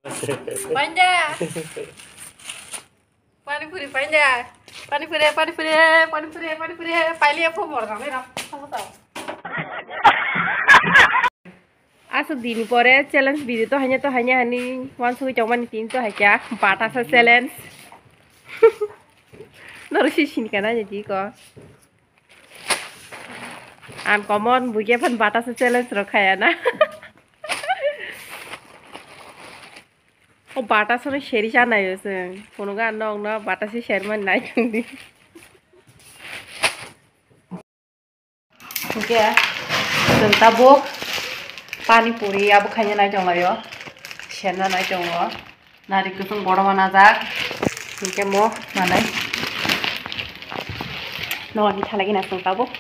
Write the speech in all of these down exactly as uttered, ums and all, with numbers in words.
Panja. Pani puri panja. Pani puri, pani puri, pani puri, pani puri, pani puri. Paili apa mor kami ram. Apa tahu? Aswk din pore challenge video to hanya to hanya hani wansugwi tongmani tin to hai kya batasa challenge. Noro si sini kana ni di ko. Uncommon buge phan batasa challenge rok khaya na. O batasa no seri chanayo se. Kono ga nok no batasa seri man nai tong di. Hingke chwng tabuk pani puri abo khaina nai tonglaio, senna nai tongo, nari kwchwng borok ma najak, hingke mo manai nokni thalai gina chwng tabuk.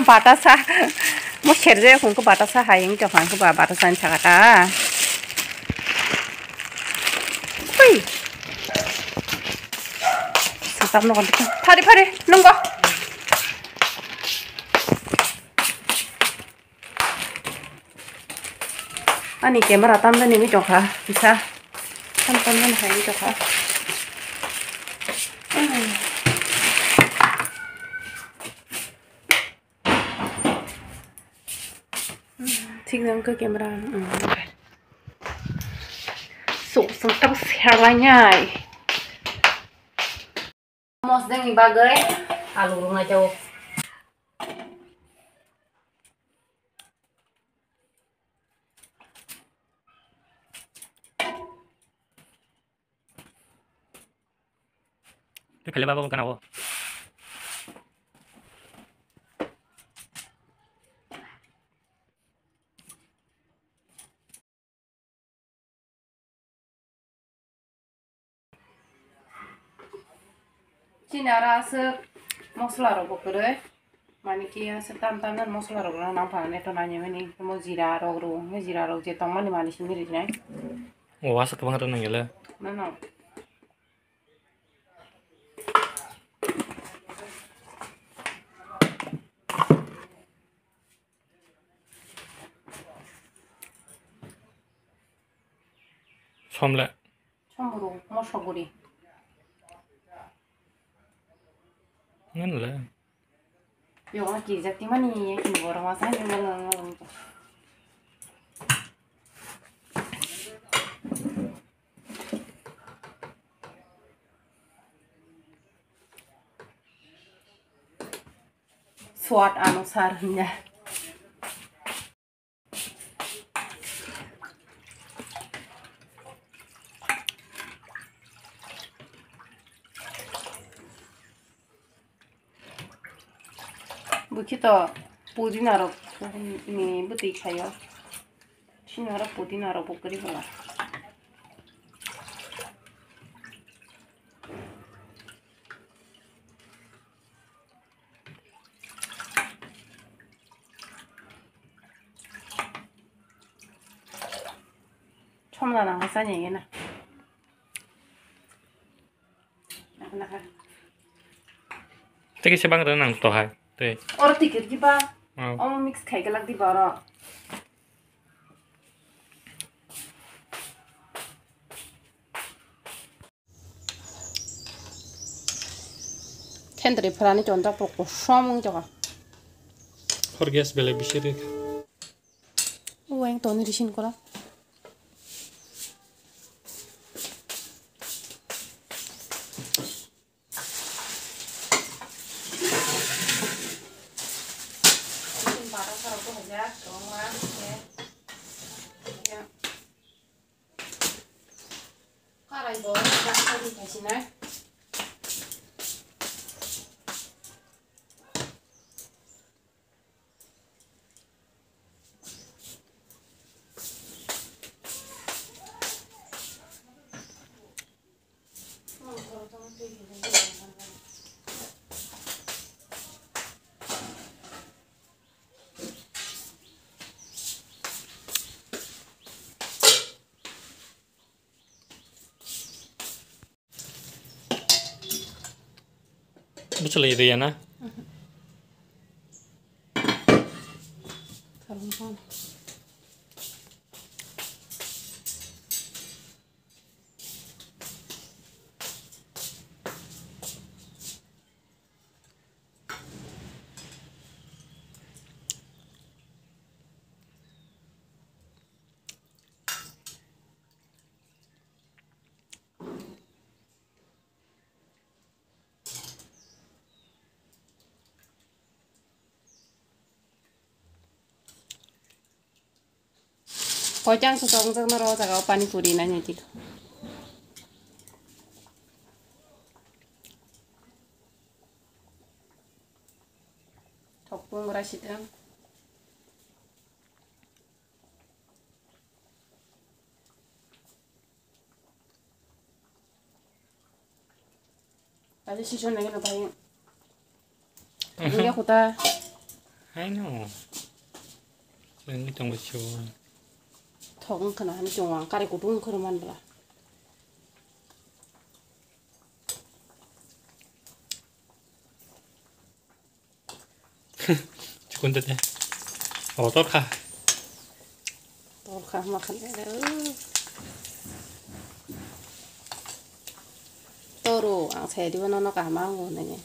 Batasa. Mo serje kung ko batasa hai wng tong kha, khe ba batasa ni saka ta. Hui. Sasam no konti. Phari, phari, nunggo. Ani camera tamda nimi tongkha, kisa. Tam tamda ni hai tongkha. Thik nang khe camera. Sok sok tak serlainai. Mosdeng ni bagwi alu rwna chao. Tei khaile babo gana o. Chini aro aswk mosola rok bo kwrwi, mani khe aswk tam tam nani mosola rok rwna nang pha, neto nai mani mo jira rok rw, jira rok je tong mani mani simi rijinai. O aswk kwbang rw nang ya le. Mano. Somle. Somburu, mosok guri. Ngan le. Yo, ki jati mani, ki boro masa ni ngan ngan ngan. Swat anusar hanya. Bukhi to pudina rok ni bwtwi khaio. Sini oro pudina rok bo kwrwi bwla. Somla nang chani gena. Nakha nakha. Tei kisa bang rw nang to hai. Tei. Oro tikir di ba. Oh. Omo mix khai galak di ba oro. Thendri phrani chonda pok kosom wng jaga. Hor gas belai bisi rikha. Uweng toni risin kora. Karai bo, karai bo, karai bo. Bwchalwi rwya na? Koitang su tong jak naro jaga o pani puri nai nai tik. Thok pung ra sitang. Tadi sison lagi na pai. Ini aku ta. I know. Ini tong bacho. Thok kana hani chong kare kutung kare man bla. Chikun tete. Oh, torkha. Torkha makan. Toru, ang saya di mana nak amang nanya.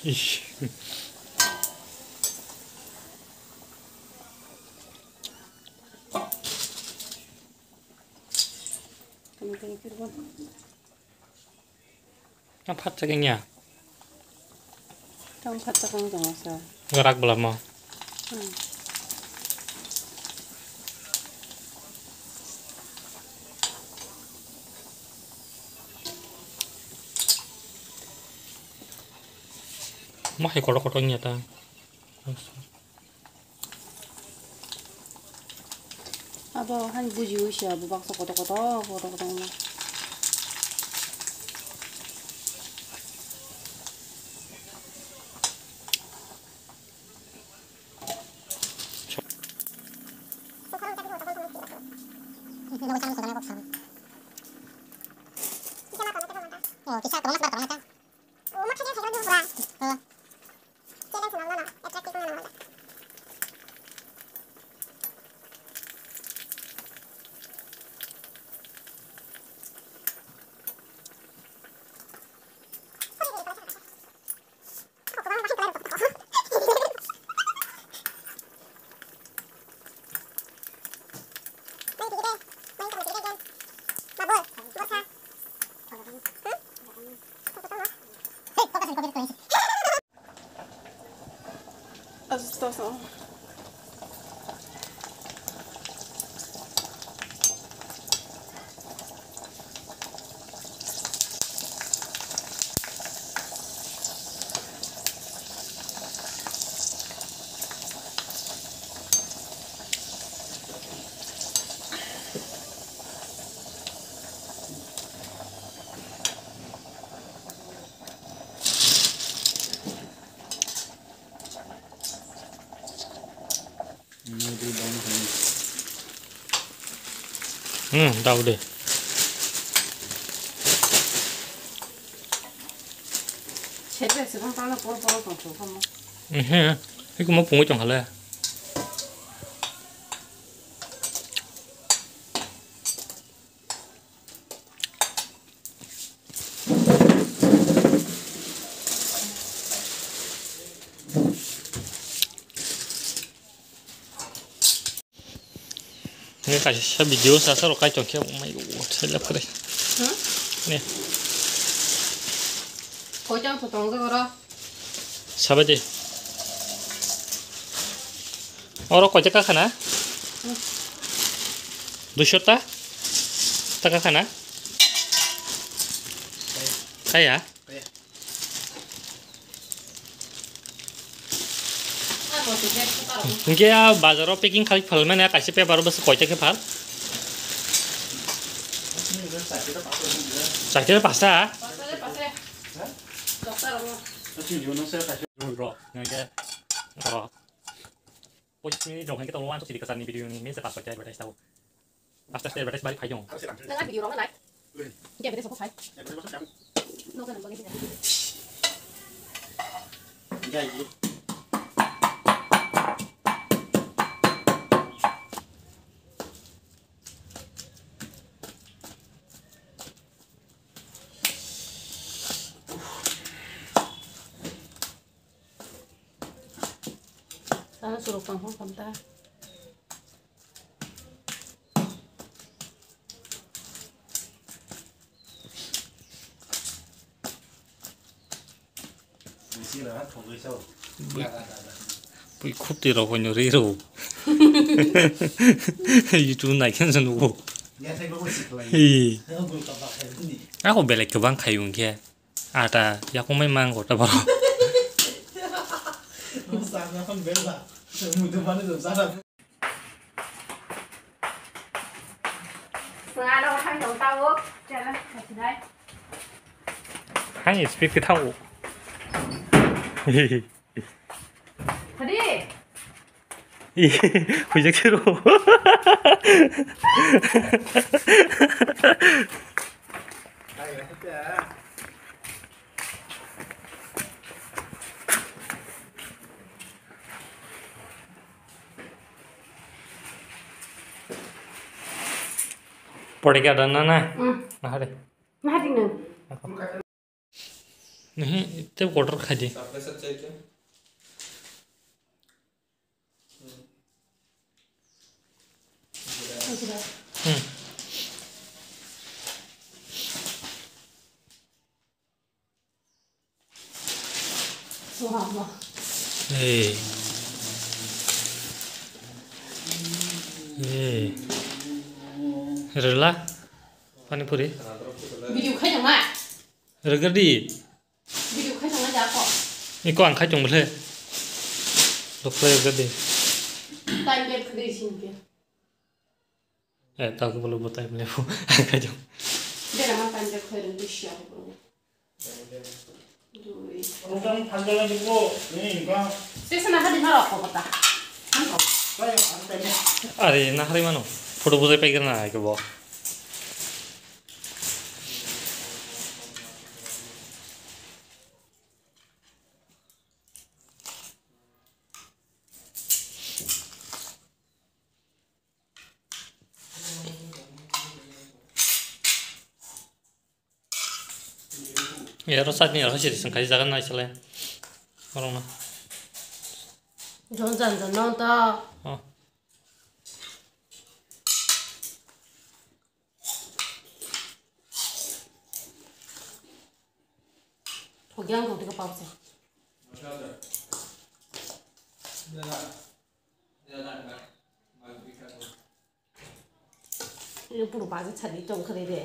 Ish. Ang phatsa keng ya. Tang phatsa keng tong asa. Garak belamo. Hmm. Mahai kotor kotor nya ta. Abo hani buji uisa abo baksa kotor kotor kotor kotor wngma. Oh, kisa tong mas ba tong ta. Hmm, tau de. Sebe sebang tala por por tong tong kamo. Mhm. Iku mo pungu tong hale. Kaisa video sasa rok kaitor khe, oh my God, selap kare. Hmm? Ne. Koi chang to tong jago ro. Sabai de. Oro koi taka khana? Hmm. Duiso ta? Taka khana? Kaya? Hwnkhe a bazaro packing khai phalmani kaisa paper o bwswk koita khe phal? Char khe pasta? Rw, hwnkhe rw. Pochis minute rok hwnkhe tongo, wansuk sidi kwchar ni video ni mese pas koita advertise tao. Aste aste advertise bari phai dong. Nang a video rok nai. Hwnkhe advertise rok phai. Nokha nang bagwi. Sana suruk tong hong kam ta. Bui, bui khupti rok hoino ri rw. YouTube naikhe se nugo. Hi. Ako belai kwbang khai wngkhe. Ata yakungmai mang gota borok. Hai speed khe thango. Hadi. Hwijak se ro. Pore khe ada nana. Hmm. Nahari. Nahari nang. Nihih, tei order khai di. Hmm. Hey. Hey. Rela? Pani puri? Video khai nang ma? Rega di. Video khai tongna ja kho. Iko ang khai tong bwle. Doklai ga de. Time lapse khade sing ke. Eh, ta ko bolo time lapse. Ang khai tong. Dera ma time lapse khai rung du sia ko. Dui. Sesana hadi ma rok ko ta. Are na hari mano. Photo bujai pai na ai ko bo. Yaro satni yaro siri sengkai jaga nai sele. Orong na. Jon jan jan non ta. Oh. Thogyang thok tiko pau se. Ini puru baji chadi tong kare de.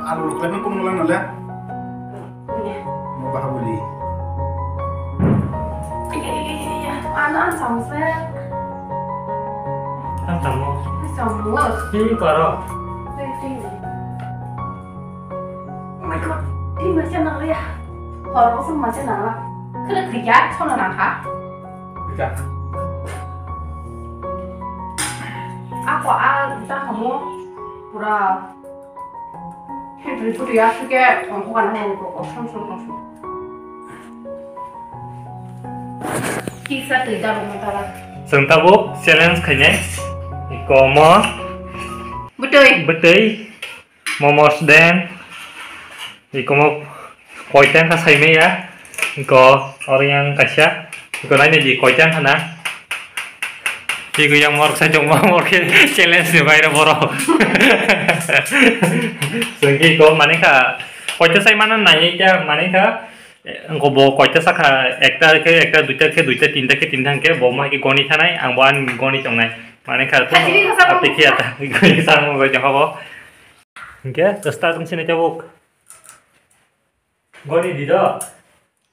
Alu rok khlaimani kunu lang nale? Mo bahaguli. Ano ang samse. Ang tamo. Ang tamo. Tini koro. Tini, tini. Oh my God, tini macha nang ya. Hor ko sung macha nang la. Kena kerja, sono nang ha. Kerja. Ako a ta kamu pura. Hentri putri aswk khe tongkha gana hwnwi kok kok som som som som. Kisa twi dalukma tara. Chwng tabuk challenge khainai. Ikomo. Bwtwi. Bwtwi. Momos den. Ikomo koita wngkha saimaya. Iko oro yang kaisa. Iko naina di koita wngkha na. Iko yang mor sai tongma mor khe challenge ni baire borok. Sengki iko mani kha koita sai mana nai kya mani kha. Iko bo koita sakha ekta khe ekta duita khe duita tinta khe tinta khe bo ma ki goni thanai ang bo an goni tongnai. Mani kha. Khajini khasa apikhi ata. Iko sang mo bai jangkha bo. Hingke start wngsi nai tabuk. Goni di do.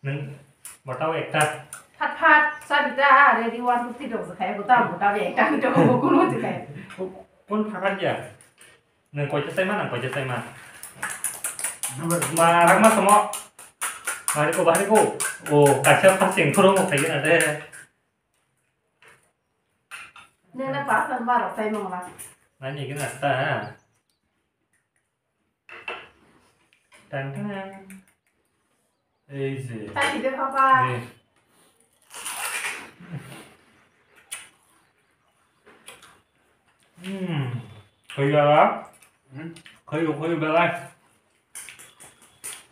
Nang botao ekta. Phat phat, sa di ta, ready, one, two, three, dok, kaya, kota, botao, ekta, kota, kunu, kunu, kaya. Kun phat phat ya. Nang koita sai ma, nang koita sai ma. Number. Ma, rang ma samo. Bahari ko, bahari ko. O, kaisa pasing, kurung mo, kaya, ade. Nang na pasang, barok, sai, mong, la. Nani, kena, ta. Tang tang. Ei je. Tati de papa. Eh. Hmm. Khayo ba? Hmm? Khayo, khayo belai.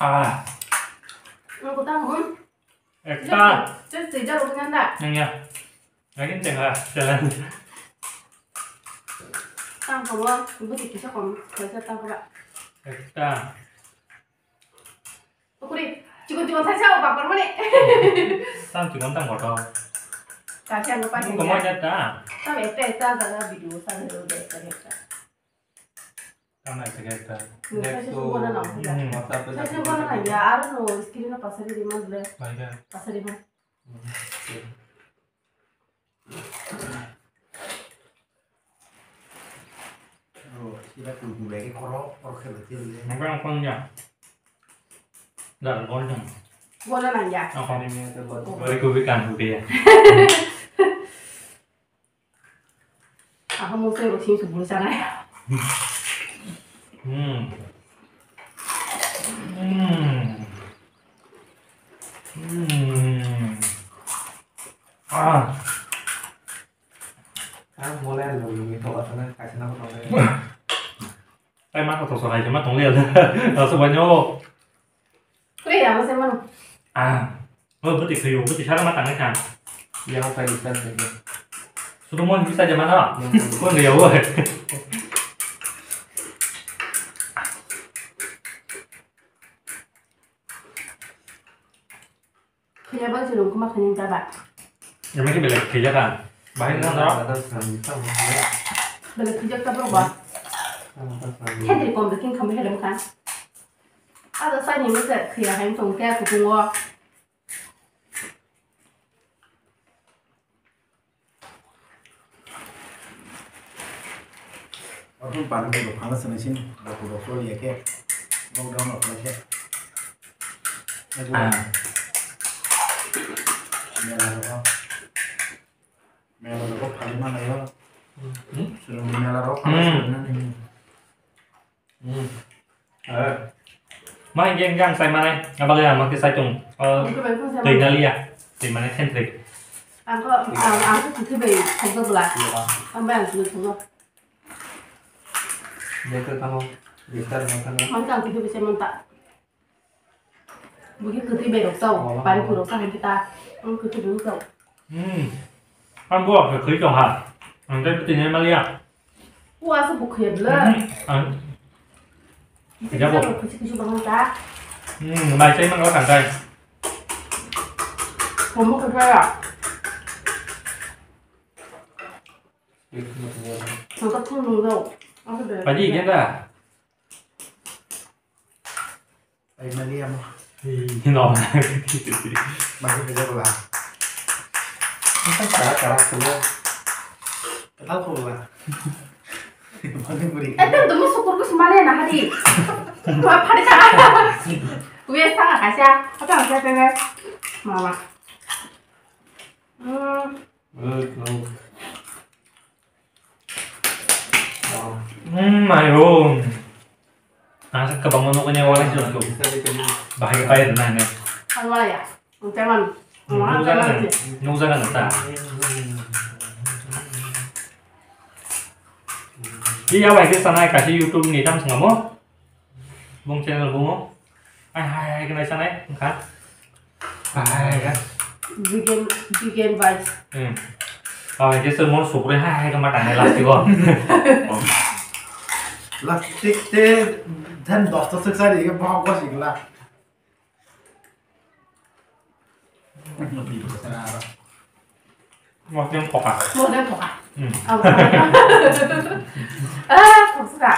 Ah. Ang kutang hun. Ekta. Just, just tidak urusan dah. Yang ya. Lagi tengah jalan. Tang kamu, ibu tiki sa kom, saya tang kaba. Ekta. Okuri, cukup cukup saya sa, bapak mana? Tang cukup tang kotor. Kasih anu pakai. Kamu aja ta. Tang ekta ekta jaga video sa video ekta ekta. Tang na ekta ekta. Nung saisa sung bona nang ya. Hmm. Saisa sung bona nang ya, aro no screen no pasari di man le. Baikha. Pasari man. Hmm. Oh, sila kuku bagi koro, koro khe betul le. Nang kang kang ya. Dar gol jang. Bona nang ya. Apa? Bari kubi kan kubi ya. Ako mo sebo sing subul sanai. Hmm. Hmm. Hmm. Ah. Ah, mole lo ni to asana kasana ko to. Ai ma ko to so hai ma tong le. Aso banyo. Kre ya mo se mano. Ah. Oh, bwtwi khayo, bwtwi sara ma tangnai kha. Yang sai ni sai ni. Sudo mon bisa aja mana? Hmm. Mon dia, woi. Kaya bang sih, lu kuma kanyang jaba. Yang mana bela kaya kan? Bahaya kan, tau? Ada sang, sang, ya. Bela kaya tak berubah. Sang, sang, sang. Kan dari kom bikin kami helm kan? Ada saya ni mesti kaya yang tong kaya kupungo. Orphan party bo phangla sini sin, bo bo so ye ke, lockdown of ke. Ah. Mela ro, mela ro phali mana yo. Hmm? Suru mela ro phali mana ni. Hmm. Eh. Ma hingke hingke ang sai manai, abale ang ma khe sai tong. Oh, twi na liya. Twi mane thentri. Ang ko, ang, ang ko kithi bai thangko bla. Iya. Ang bai ang kithi thangko. Dia ke tamo, dia ke tamo. Ang ko kithi bai sai manta. Bugi kwtwi bai rok chao, pani puri rok chao hwn khe ta, ang kwtwi bai rok chao. Hmm. Ang bo khe khwi tong ha. Ang tei tini maliya. Wa se bu khwi bla. Hmm. Ang. Kisa kisa rok kisa kisa bahang ta. Hmm, mai chai mang rok ang tai. Komo khe ya. Ang ka thung nung rok. Paji genda. Ai mali amo. Hino. Mali bela bela. Masa cara cara semua. Tal ko ba. Bani buri. Eto dumi sukur kus mane na hari. Ma phari ta. Uye sanga kaisa. Apa kaisa tene. Mama. Hmm. Hmm, my room. Ang sa kabang mo nukanya wala sa ko. Bahaya kaya na ne. Ang wala ya. Ang teman. Ang wala Nukjagana, teman. Nukjagana ta. Iya, wai ke sana kasi YouTube ni tam sangamo. Bung channel bungo. Ai hai hai kenai sanai engkha. Hai hai. Weekend weekend vibes. Hmm. Ai ke semua supre hai hai kema tanai last ko. Plastic te dan dosta sik sari ke bahok ko sikla. Mosdem poka. Mosdem poka. Hmm. Ah, thoksa.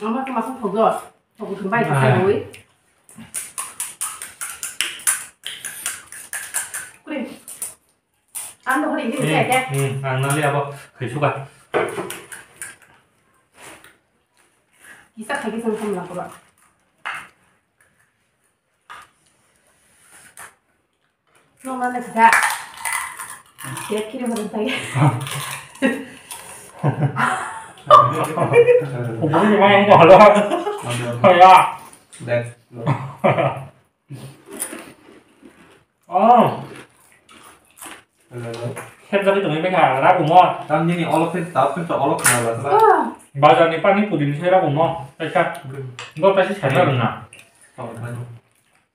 Ama ke masuk thokdo. Thokdo bai ke sai. Kuri. Ang dok hori ini saya ya. Hmm, ang nali abo khaisuka. Kisa khaiki sang sam lakura. Nong mana kita. Ya kiri mana saya. Ubung ni main ko halo. Ya. That's Oh. Hello. Sep jagwi tongwi bwkha, rabumo. Tam nini olok phin, tap phin, olok khna ba. Bazar ni pani puri ni sera bumo. Kaisa. Go kaisa sera rwna.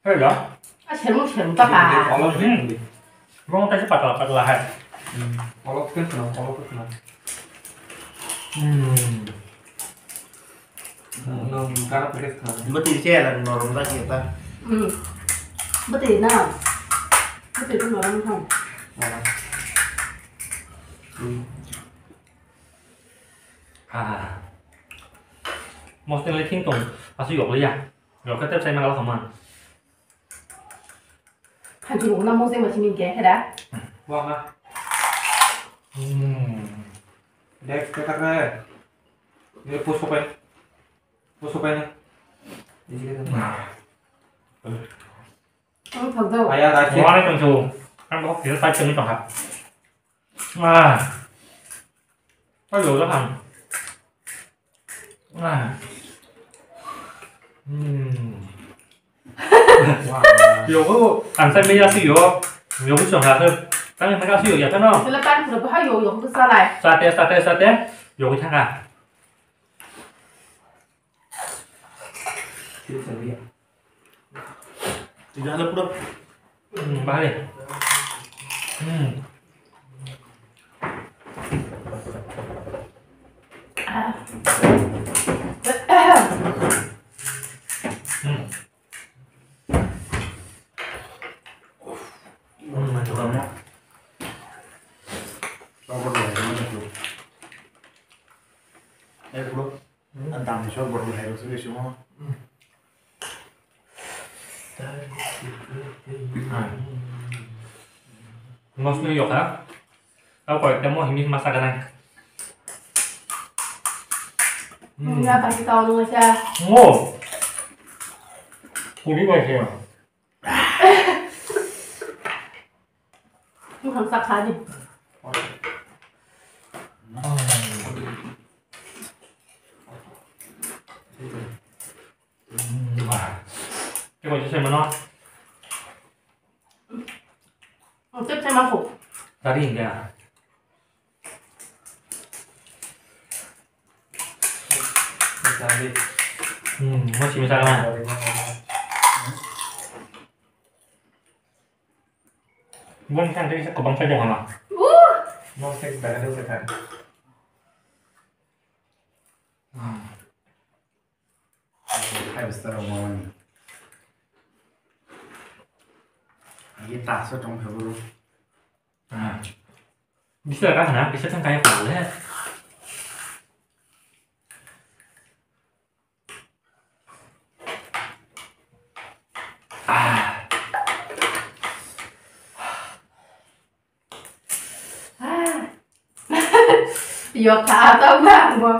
Hello. A sermo sermo ta ka. Olok phin. Mo kaisa patla patla hai. Olok phin, olok phin. Hmm. Nung gara pakai sekarang. Beti cewek norom lagi ta. Hmm. Beti na. Beti tu norom kan. Ah. Mesti lagi tong, pasti yok ya. Yok kita saya malah sama. Hanjuru na mose ma simi ge hera. Wah. Hmm. Next kita ke. Ini push open. Push open. Ini kita. Ang thok do. Ayah, rajin. Wah, ini tentu. Kan bawa kita tak tentu kan. Ah. Ayo, jangan. Ah. Hmm. Yogo, ang sai meya si yo. Yogo chong ha se. Tang meya si yo ya kan no? Sila tan pura bahai yo, yogo salai. Sate, sate, sate. Yogo changa. Tidak ada pura. Hmm, bahari. Hmm. Hmm. Hmm, masuk kamu. Eh, bro. Ang tangni sok bottle hai rok se simo. Mosno yok ha. Kau koi temo himi masa ganang. Nung ya pasti kau nung sa. Ngo. Kuri ba siya. Nung hamsa kha di. Kiko jisai mano. Ang tep sai mangkuk. Tadi enggak. Hmm, masih misalnya. Bukan kan tadi saya kebang saja sama. Uh. Mau saya kebang saja kan. Hmm. Hai besar omongan. Ini tak so tong peburu. Ah. Bisa kan na, bisa kan kayak boleh. Ah. Ah. Yok kha, tamo bo.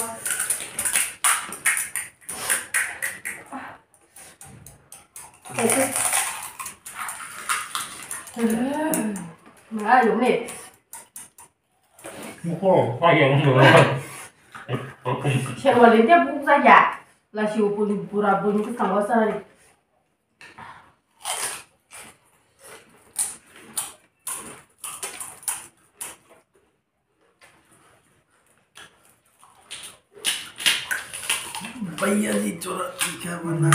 Ma, yung ni. Mukho, kaya yung dulu. Sherwalin dia buk saja. Lasi upun pura pun ke kangwa sari. Bayar di corak ikan mana?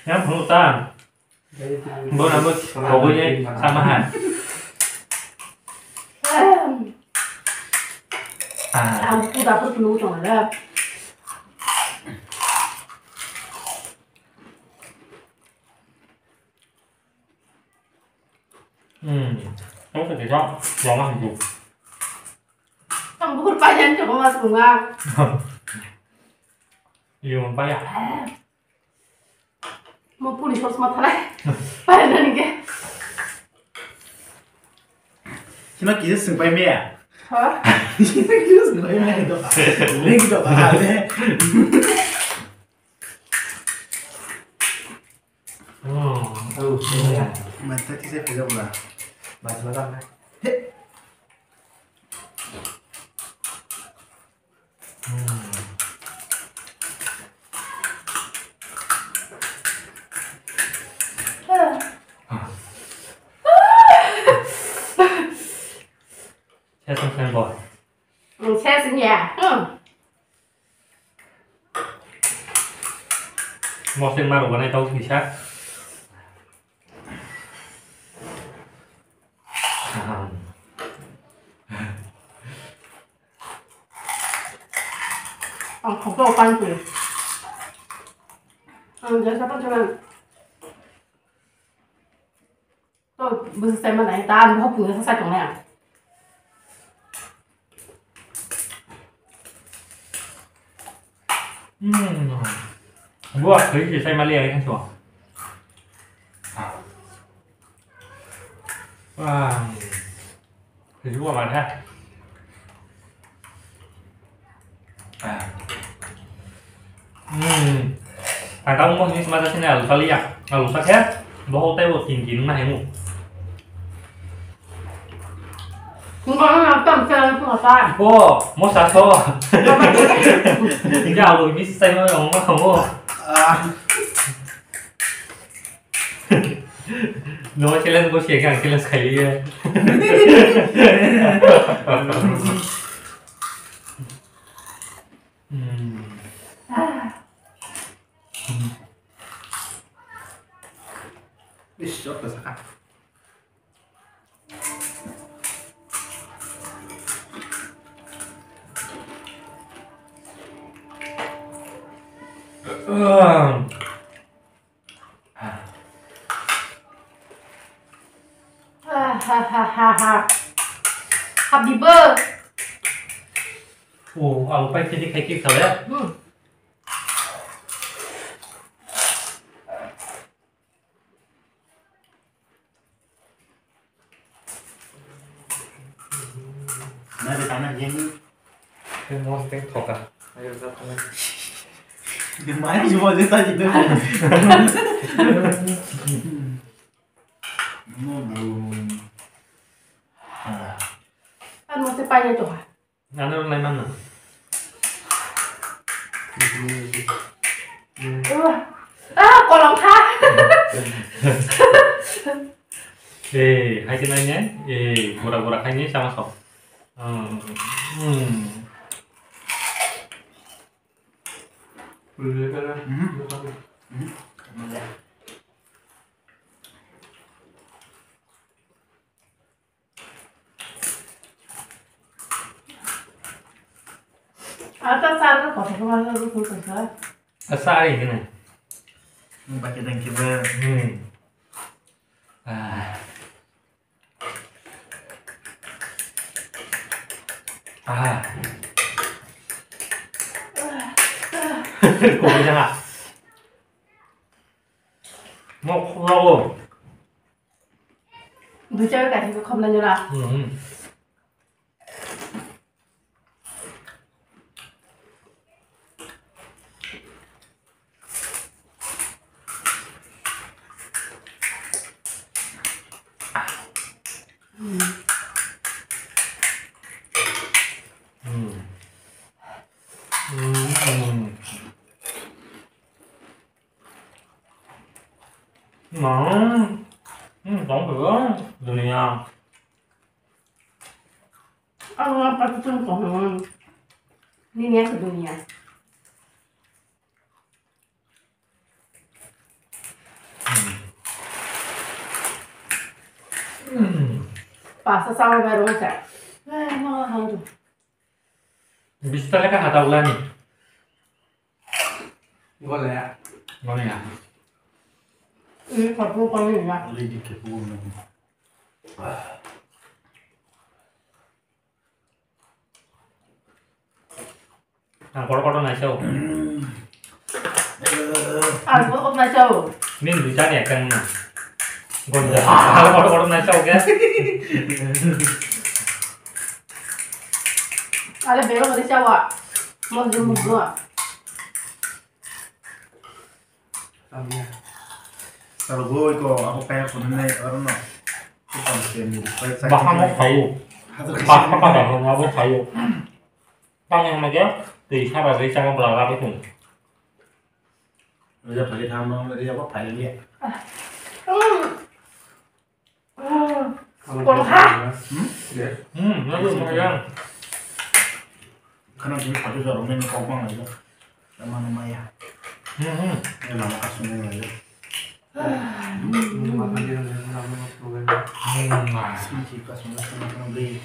Yang penuh tan. Bo na bo koboi sama ha. Ah. Ang puta pun penuh tong ada. Hmm. Kamu sedih kok? Jangan hidup. Ang bukur payan coba mas bunga. Iya, mau payah. Mau pulih terus mata lah. Payan dan ke. Sino kisa sengpai mea. Hah? Sino kisa sengpai mea itu. Ini gitu apa ada? Oh, oh, iya. Mata kisa pega pula. Mas makan. He. Hmm. Saya seneng boy. Hmm, saya seneng ya. Hmm. Moseng maru banai tau kisa. Ang khokto pan tu. Ang jasa pa jalan. To bwswk sai manai, ta ani bohok phunukhe sai tongnai ang. Hmm. Buah, kaya si sai mali ya, kan, so. Wah. Jadi buah mana? Hmm. Ang tabuk mohini sima jasini alu saliya. Alu sakhe, bohok tei bo tin tin wngna haimu. Nung kono nang tam challenge mo sa. Bo, mo sa so. Hingke alu ini sisai mo, mo, mo. Ah. No challenge bo siya khe ang challenge khai liya. Hmm. Ish, apa saka? Ah. Ha, ha, ha, ha, ha. Happy birthday. Oh, ang pai khe di khai khe khala. Hmm. Nari tana jeng. Khe mos teng thoka. Ayo, jat tana. Mari jua jeta jeta. No, bro. Ah. Ano se pai to ha. Ano lai man na. Ah, kolom kha. Eh, hai ke nai ne? Eh, gura gura khai ne sama sok. Hmm. Hmm. Mhm. Mhm. Ata sar ko kotho ko ma ko ko ko. Asa ai hene. Baki dang kibar. Hmm. Ah. Ah. Kok jangan. Mau kau. Bicara kasih ke kham nanya lah. Hmm. Hmm. Hmm. Hmm. Hmm. Hmm. Tong khe dunia. Ang apa tu tong kong. Ini yang ke dunia. Pasta sama baru macam. Eh, mau hantu. Bista leka hata ulani. Gole ya. Gole ya. Ini kapur kali ya. Lagi dikit pun. Ang kotor kotor naisao. Ang kotor kotor naisao. Nin duita ni ekang na. Gonda. Ang kotor kotor naisao ke. Ale bero kotor naisao. Mo jum mo. Salgoi ko abo kaya phone nai aro no. Bahamo khayo. Bahamo khayo, abo khayo. Tang yang maja, tei sara rei chama bla rabe tung. Raja phai tham no, raja ko phai liya. Kolha. Hmm? Hmm, lalu makan. Karena sini satu sarung ini kau bang aja. Sama nama ya. Hmm, hmm. Ini nama kasih ini aja. Hmm, ah. Sini sih kasih ini sama sama beli.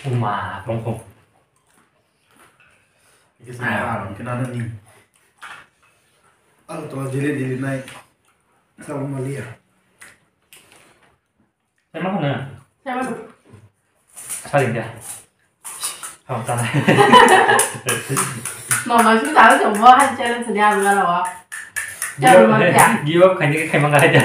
Uma, tongkong. Ini sama, kena ada nih. Aku tuh jeli jeli naik. Sama Malia. Saya makan ya? Saya makan. Saling ya. Oh, tanah. Mama sih tahu semua kan challenge ni aku kan apa? Challenge mana ya? Give up kan jadi kayak mangga aja.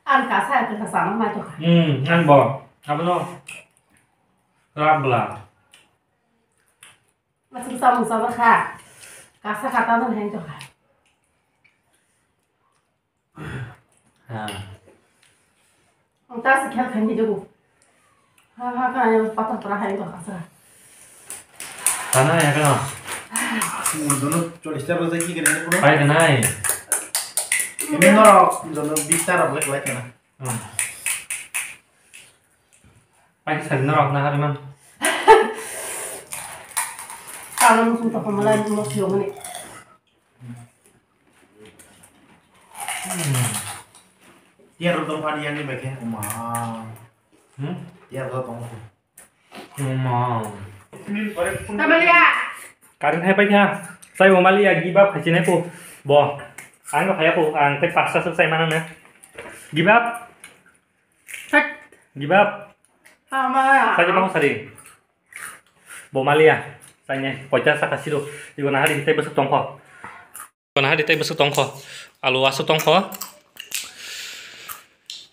Ang kasa, ang kasa, ang ma tokha. Hmm, ang bo. Abono. Rabla. Masuk sama sama kha. Kasa kata no heng tokha. Ha. Ang ta si khel khan di jogo. Ha ha ka ya pata pata hai to asra. Kana ya kana. Ang dono cholis ta bajai ki kene ko. Hai kanai. Ini no dono bista ra black light kana. Pai sa no na har man. Kana mo sum ta ko malai mo si yo mani. Tiar rok tong phani yang ni bai khe ma. Hmm? Tiar rok tong. Ma. Tamalia. Karin hai pai kha. Sai bo mali ya give up hai chinai ko. Bo. Ang ko hai ko ang te pasta suk sai mana na. Give up. Thak. Give up. Ama. Sai ma sari. Bo maliya, saine poita saka siro, igo nahari tei bwswk tongkho. Igo nahari tei bwswk tongkho. Alu aswk tongkho.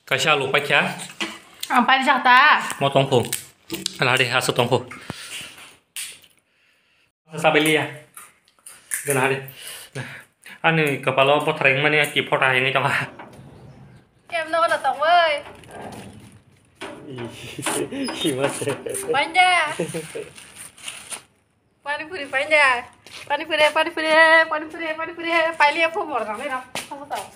Kaisa alu paikha. Ang paijak ta. Mo tongkho. Nahari aswk tongkho. Sabeliya. Igo nahari. Ani kwpalo bothrai wngmani ki photo hai wngwi tongkha. Kemno wala tongwi. Hima se. Panja. Pani puri panja. Pani puri, pani puri, pani puri, pani puri. Pailiya pho mor nang nai ram. Samo tao.